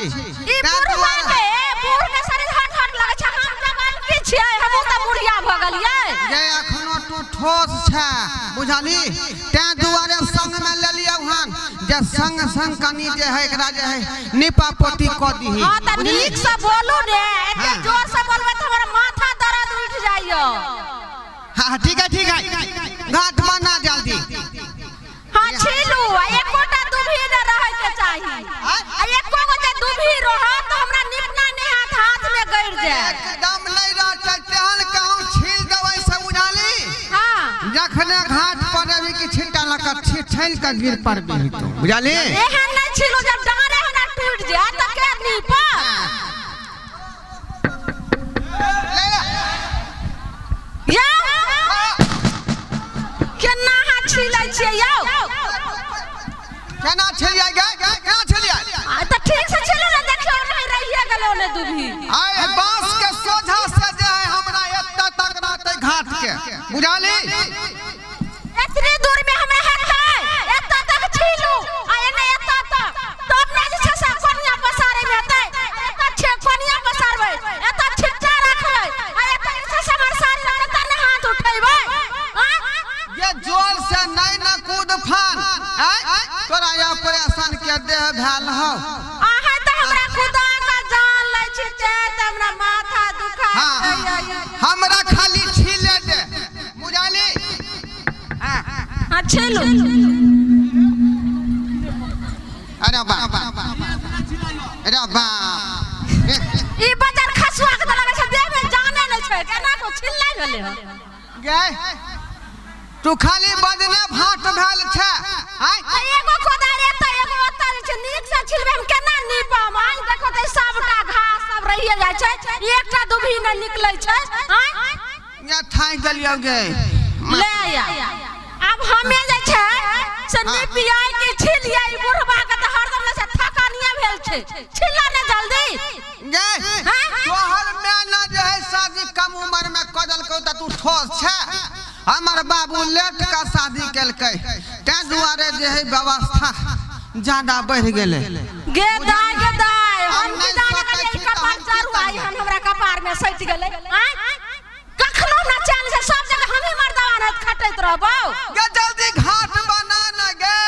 ई तैं बुढ़वा दुआरे के बूढ़ के शरीर हट हट लगै छै। हम जवान की छियै, हमहूँ तऽ बुढ़िया भऽ गेलियै। जे अखनो तू ठोस छै, बुझली? तैं दुआरे संग में लेलियौ हन जे संग संग कनी जे है एकरा जे है नीपा पोती कऽ दीही। हाँ तऽ बुझली? नीक से बोलू ने, एते हाँ। जोर से बोलबै तऽ हमर माथा दर्द उठि जाइया। हाँ ठीक है, ठीक है, घाट बना जल्दी। हाँ छीलू, आ एकोटा दुभी न रहै के चाही। आ एको गो जे दुभी रहत तऽ हमरा निपना नहि हाथ हाथ में गड़ि जायत। एकदम नहीं रहतै, तेहन कहूँ छील देबै से, बुझली? हाँ। जखने घाट पर अभी कि छिट्टा लऽ कऽ छील कऽ गिर पड़बही तू, बुझली? एहन नहि छीलू जब डाँरे हमरा टूटि जायत तऽ के नीपत? ले ले। यौ केना अहाँ छीलै छियै यौ? केना छलियै गे, केना छलियै? आ तऽ ठीक से छीलू ने, देखियौ नहीं रहिए गेलै ओने दुभी। आइ बांस के सोझा से जे है हमरा एतऽ तक रहतै घाट के, बुझली? एतनी दूर में हमरा हेतै एतऽ तक छीलू आ एने एतऽ तक, तब ने जे छै से कोनिया पसारै में हेतै। एतऽ छे कोनिया पसारबै, एतऽ छिट्टा रखबै, आ एतऽ जे छै से हमर साड़ी रहतै तब ने हाथ उठेबै। आँय? ये जोर से नहीं न कूद फान, आय तोरा ऑपरेशन के देह भेल हौ। अहाँ तऽ हमरा खुदा के जान लै छी ते तऽ हमरा माथा दुखा हाँ जाइए। हमरा खाली छीले दे, बुझली? हाँ छीलू। अरे बाप, अरे बाप, ई बजर खसुआ के तऽ लगै छै देह में जाने नहि छै, केना को छिल्लै भेलै हन। गे तू खाली बजने भाट भेल छै। आय तऽ एगो कोदारि एतऽ एगो ओतऽ जे छै, नीक से छिलबै हम केना नीपम? आइ देखो तऽ सबटा घास सब रहिए जाइ छै, एकटा दुभी नहि निकलै छै। आँय या थाकि गेलियौ गे। ले आ, आब हमे जे छै से निपियै कि छिलियै? ई बुढ़बा के तऽ हरदम जे छै थकानिये भेल छै, छिलऽ ने जल्दी। गे हाँ? तोहर माय ने जे है शादी कम उम्र में कऽ देलकौ तऽ तू ठोस छै। हमर बाबू लेट का शादी केलकै, तैं दुआरे जे है व्यवस्था ज्यादा बढ़ि गेलै। गे दाय, गे दाय, हम हम की नहि जाने सोचै गेलियै छी ई तऽ कपार हम की जरू आई करबै? हन हमरा कपार में सटि गेलै। आँय कखनो हमरा चैन से सब जगह हमही मर्दवा रहत खटैत रहबौ। गे जल्दी घाट बना न गे।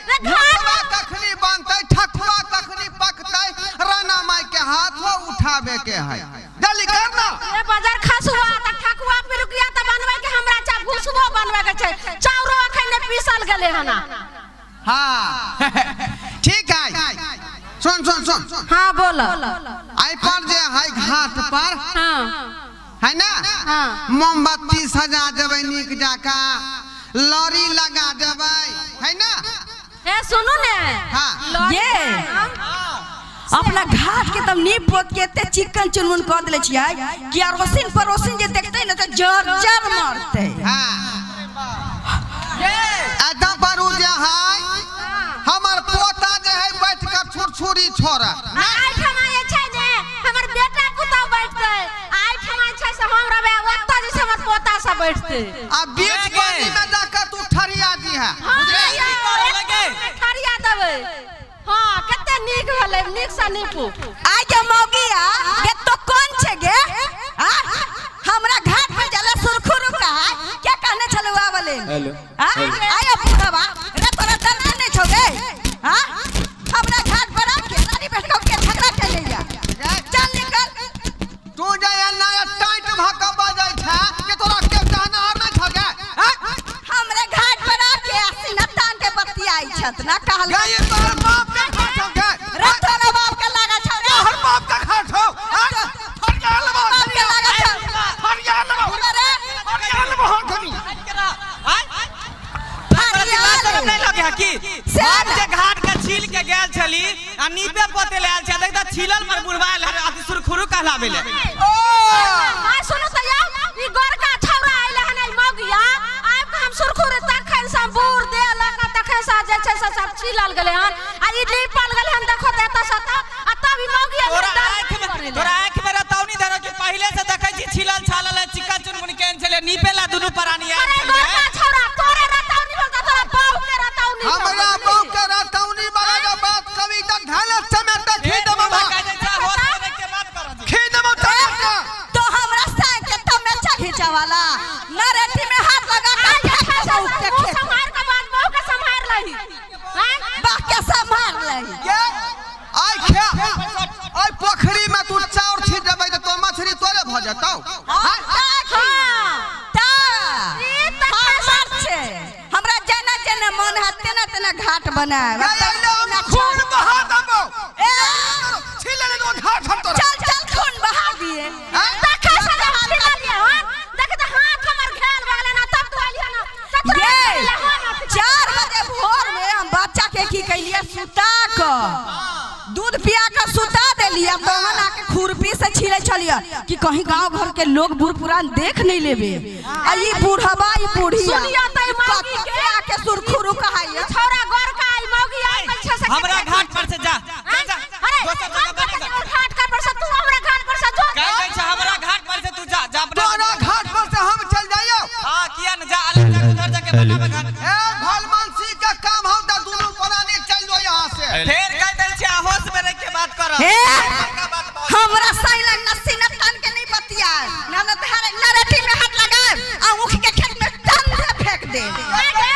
रे घाट ठकुआ कखनी बनतै, ठकुआ कखनी पकतै? राना माई के हाथो उठाबे के है, जल्दी कर ना। ए बाजार खसुआ, तऽ ठकुआ पिरुकिया तऽ बनबै के हमरा छै, भुसबो बनबै के छै, चाउरो अखन नहि पीसल गेलै हन। हाँ ठीक है, सुन सुन सुन। हाँ बोल। आई पर जे है घाट पर हाँ है ना, हाँ। मोमबत्ती सजा देबै, नीक जकाँ लड़ी लगा देबै, है ना? ए सुनू ने। हाँ। लड़ी ये। अपना घाट के तब नीप पोत के एते चिकन चुनमुन कऽ देले छियै कि अड़ोसिन पड़ोसिन जे देखतै ने तऽ जर जर मरतै। हाँ एतऽ पर उ जे है हमर पोता जे है बैठ कऽ छुरछुरी छोड़त। एहिठमा जे छै ने हमर बेटा पुतहु बैठतै, आ एहिठमा जे छै से हम रहबै, ओतऽ जे छै हमर पोता सब बैठतै। आ बीच पानी में जाकर तू ठरिया दी है। हाँ, बुझले? यौ, ठरिया देबै। हाँ कते नीक भेलै, नीक से नीपू। आइ के मौगिया गे तो कोन छै गे? आ हमरा घाट पे जला सुरखुरु का क्या कहने छलु आवले? हेलो। आ आय बुढ़वा रे, तोरा दर्द नहीं छौ गे? हां हमरा घाट पर आके रानी बैठ के झगड़ा के जा, चल निकल। तू जे एना टाइट भऽ कऽ बजै छै कि तोरा के कहना नहि छौ गे? आँय? हमरे घाट पर आके सीना तान के बतियाई छत ना कहल। गे ई तोहर बाप के घाट छौ गे? रे तोरा बाप के लागा छौ रे? तोहर बाप के घाट छौ? आँय? फरिया लेबो। बाप के लागा छौ। फरिया लेबो। अरे फरिया लेबो हखनी। फरिया नहीं लगे है की से हम ना। जे घाट के छील के गेल छली आ नीपे पोते ले आयल छै, देख त छीलल पर बुढ़वा आयल हन, अति सुरखुरु कहलाबे ले। हाँ सुनू तऽ यौ, ई गोरका छौड़ा अइले हन, ई मौगिया आबि कऽ हम सुरखुर तखन से बूढ़ देलक, तखन से जे छै से सब छीलल गेलै हन। बनाएब। ये अइले हम खून बहा देबो। ए, छील लेने दो घाट हम तोरा। चल चल, खून बहा दिए। देखै से जे हम छिललियै हन, देख तऽ हाथ हमर घायल भऽ गेलै ना, तब तू एलियै ना, तऽ तोरा ये छिललियै हन। 4 बजे भोर में हम बच्चा के की कैलिए, सुता क दूध पिया के सुता देलिए। तहन आके खुरपी से छिले छलिए कि कहीं गांव घर के लोग बूढ़ पुरान देख नहीं लेबे। आ ई बूढ़वा, ई बुढ़िया सुनियो तऽ ई मौगी के। कतऽ आके सुरखुरु कहाइए। छौड़ा गोर का ई मौगी आइ गेल छै से। हमरा घाट पर से जा जा जा। अरे, दोसर जगह हम बना तऽ जा। घाट कर पर से तू हमरा घाट पर से जो। कह दै छै, हमरा घाट पर से तू जा जा अपना। तोरा घाट पर से हम चल जाइयो? हाँ, किया न, जा अलग जा, उधर जाके बनाबे घाट। ए भलमनसी के काम हम तऽ दुनू प्राणी चल जो यहाँ से। फेर कह दै छै, होश में रह के बात कर। हे, हमरा साइला नस्सी न तान के नहीं बतियाए ना, न धारे नरटी में हाथ लगाए आ ऊख के खेत में टन से फेंक दे। आगे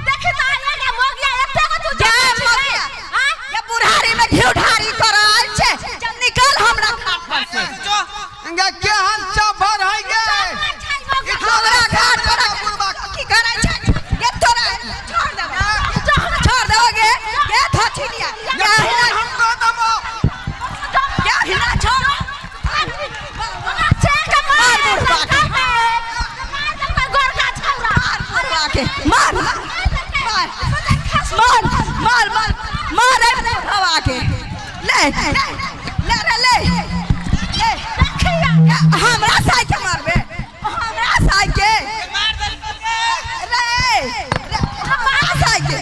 देखी तऽ आगे मौगिया एते गो तू जा जनै छी मौगिया। आँय? ये बुढ़ारी में घी ढारी करल छै। चल निकल हमरा घाट पर से। जो। गे केहन चभर है गे। छै मौगिया। हमरा घाट पर बुढ़बा की करै छै? ये तोरा छोड़ देबो, छोड़ देबो गे। ये धछिलिया ये हिला। हम कह देबो। ये हिला, छोड़। हमरा छेक मार मार बुढ़बा के। मार देलकै गोरका छौड़ा। मार बुढ़बा के, मार मार मार मार मार मार रे बुढ़वा के। ले ले रे, ले ले। हमरा साइ के मारबे? हमरा साइ के? मार देलकै। रे रे, हमरा साइ के?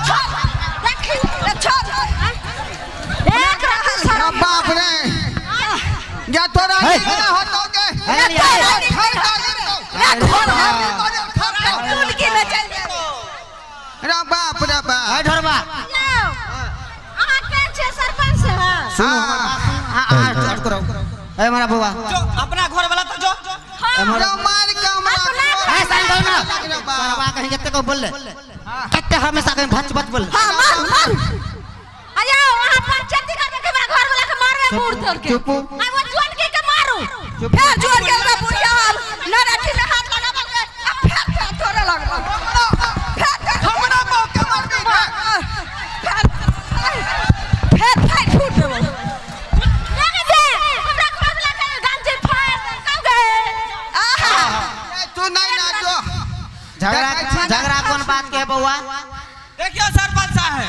छोड़, रे छोड़। एक राति रे बाप रे, या तोरा नीक ना होतो गे। रे तोरा नीक थर नहीं का होतो। गिरतो। रे घोर थर का। टुनकी में चल जाए। रे बाप रे बाप। है ढोरबा। यौ, अहाँ के छियै सरपंच साहब? सुनू हमर बात। हाँ हाँ, चट करो। ए हमारा बउआ। जो अपना घर वाला तो जो। रे मार के हमरा। ए साइन करो ना। रे बाप। सरवा कहीं कते को बोल ले, कते हमेशा कहीं भच भच बोल। हाँ, मार मार। आयौ, अहाँ पंचायती करबै कि हमरा घर वाला के मारबै बूढ़ तोड़ के? चुप। आ वो जुअनकी के मारू। फेर जोड़ के रे बुढ़िया, नरठी में हाथ लगाबल के आ फेर फेर तोड़े लगल फेर फेर। हमरा बाप के मारबी रे? फेर फेर फेर फूट देबो। लगे जे हमरा घर वाला के गंजी फाड़ देलकौ गे। आहा। ए, तू नहीं ना जो। झगड़ा झगड़ा कौन बात के है बउआ? देखियो सरपंच साहब,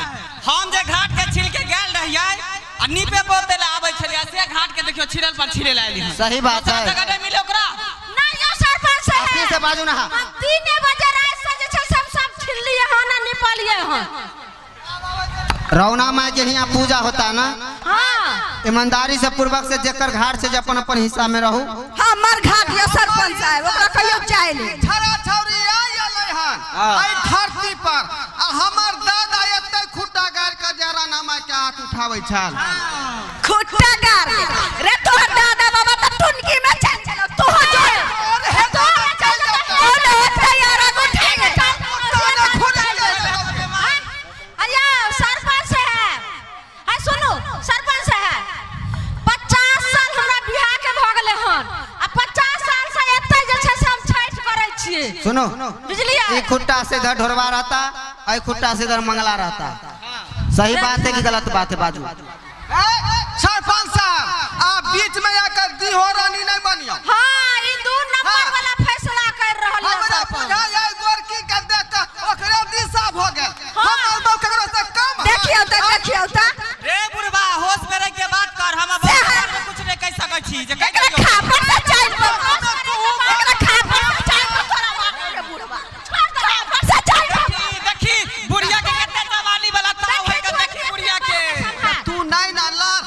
हम जे घाट के छिल के गेल रहियै आ नीपे पोते ले आबै छलियै, से घाट के देखियो छिलल पर छिले ले आइली हन। सही बात दोसर है। जगह नहीं मिले ओकरा। नहीं यौ सरपंच साहब, फिर से बाजू ना। हम 3 बजे रात से जे छै से हम सब छिललियै हन आ निपलियै हन। रौना माई के यहाँ पूजा होता ना? हाँ। ईमानदारी से पूर्वक से जेकर घाट से जे अपन अपन हिस्सा में रहू। हमर घाट ये सरपंच साहब, ओकरा कहियो चाहे ले। छड़ा छौरी आइ एलै हन हाँ। एहि धरती पर आ हमर दादा एते खुट्टा गाड़ि के जरा नामा के हाथ उठाबै छल। खुट्टा गार रे, तोहर दादा बाबा त टुनकी में चल चलो तू हो जो। और हे दादा चल जेतै। ओ नहीं तैयार उठे। दादा खुद चल जेतै। अयो सरपंच साहब, आ सुनू सरपंच साहब, 50 साल हमरा बियाह के भऽ गेलै हन आ 50 साल से एते जे छै से हम छठि करै छियै। सुनो। बुझलियै? एक खुट्टा से इधर ढोरवा रहता, एक खुट्टा से इधर मंगला रहता। सही बात है कि गलत बात है, बाजू? ए, सरपंच साहब, आप बीच में आकर दीहो रानी नहीं बनियो। हाँ, ई 2 नंबर हाँ। वाला फैसला कर रहल है हमरा सरपंच। बुझाय है गोरकी के देख के ओकरे दिशा भ गेल। हाँ। हमर बाप केकरो से कम है? देखियो त, देखियो त। रे बुढ़बा, होश में रह के बात कर। हम अब से है। में कुछ नहीं कह सकै छी जे कह एकरा दियौ। खापर से चाइल पर, एकरा खापर से चाइल पर तोरा मारे रे बुढ़वा, खापर से चाइल पर। देखी देखी बुढ़िया के कते जवानी वाला ताव है के, देखी बुढ़िया के। तू नहीं ना लड़,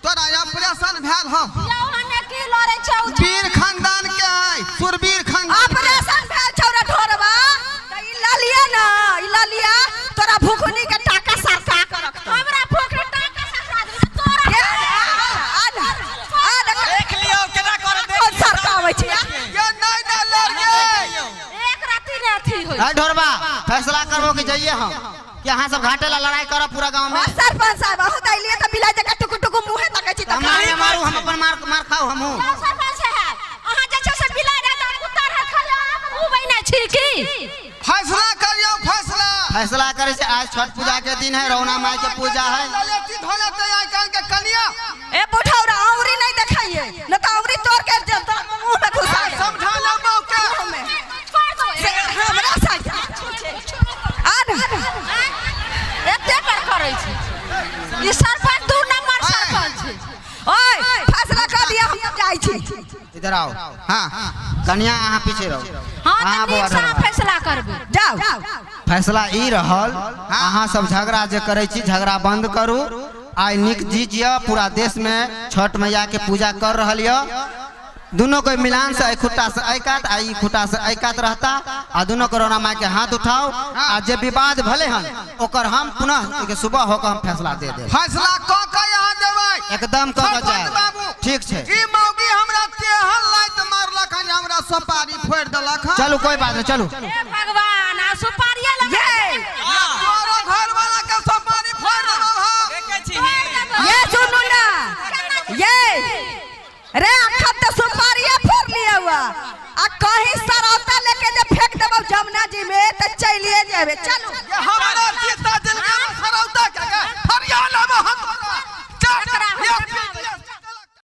तोरा ऑपरेशन भेल हो। यौ, हने की लड़ै छै उ? वीर खानदान के है, सुरवीर खानदान के। ऑपरेशन भेल छौ रे ढोरबा त ई ललिया ना, ई ललिया तोरा भुखनी के टाका सरका के रखतौ। हमरा भूख टाका ससरा देबै तोरा। ए, आ ना, आ ना। देख लियौ केना कर देख। कोन सरकाबै छै? ये नहीं ना लड़ गे। एक राति ने अथी होई। है ढोरबा, फैसला करबो कि जाइए हम कि अहाँ सब घाटे ला लड़ाई करब पूरा गांव में? हाँ, सरपंच साहब, अहूँ तऽ अयलियै तऽ बिलाइ जकाँ टुकु टुकु मुँहे तकै छी। हम तऽ मारे मारू, हम अपन मार मार खाउ हमहूँ। यौ सरपंच साहब, अहाँ जे छै से बिलाइ रहत आ कुत्ता रहत, खाली अहाँ के मुँह बहिने छी की? फैसला करियौ, फैसला। फैसला करे से आज छठ पूजा के दिन है, रौना माई के पूजा है। ललेटी धोलेते आइ काल्हि के कनिया। ए बुढ़ौरा औरी नहीं देखाइए न तो औरी तोड़ के जब तोर मुंह में घुसा दे। समझा ले बहू के। मुंह में से हमरा साथ आ न एते पर करै छै ई सरपंच, दू नंबर सरपंच छै। ओए फैसला कर दिया, हम जाइ छी। इधर आओ। हाँ। कनिया, अहाँ पीछे रहो। हँ, तऽ अहाँ बौआ नीक सँ अहाँ रहो। फैसला करबै। जाओ। फैसला ई रहल, अहाँ सब झगड़ा जे करै छी, झगड़ा बंद करू। आइ नीक चीज यऽ, पूरा देश में छठ मैया के पूजा कर रहल यऽ। दोनों के मिलान से एहि खुट्टा से एहि कात आ ई खुट्टा से एहि कात रहता आ दोनों करोना माई के हाथ उठाओ आ जे विवाद भले हन ओकर हम पुनः के सुबह होकर हम फैसला दे देब। फैसला कऽ के यहाँ देबै। एकदम कऽ के सरपंच जायब। बाबू। ठीक छै। ई मौगी हमरा तेहन लाइत मारलक हन जे हमरा सोपारी फोड़ि देलक हन। चलू, कोई बात नहीं, चलू। हे भगवान, आ सुपारिये लगा ये तोरो घर वाला के सोपारी फोड़ि देलक हन। देखै छी। ये सुनू ना, ये रे अखन तो सुपारिये फोड़ लिया हुआ आ कहीं सरौता लेके जे फेंक देबौ जमुना जी में त चलिए जेबे। चलू। ये हम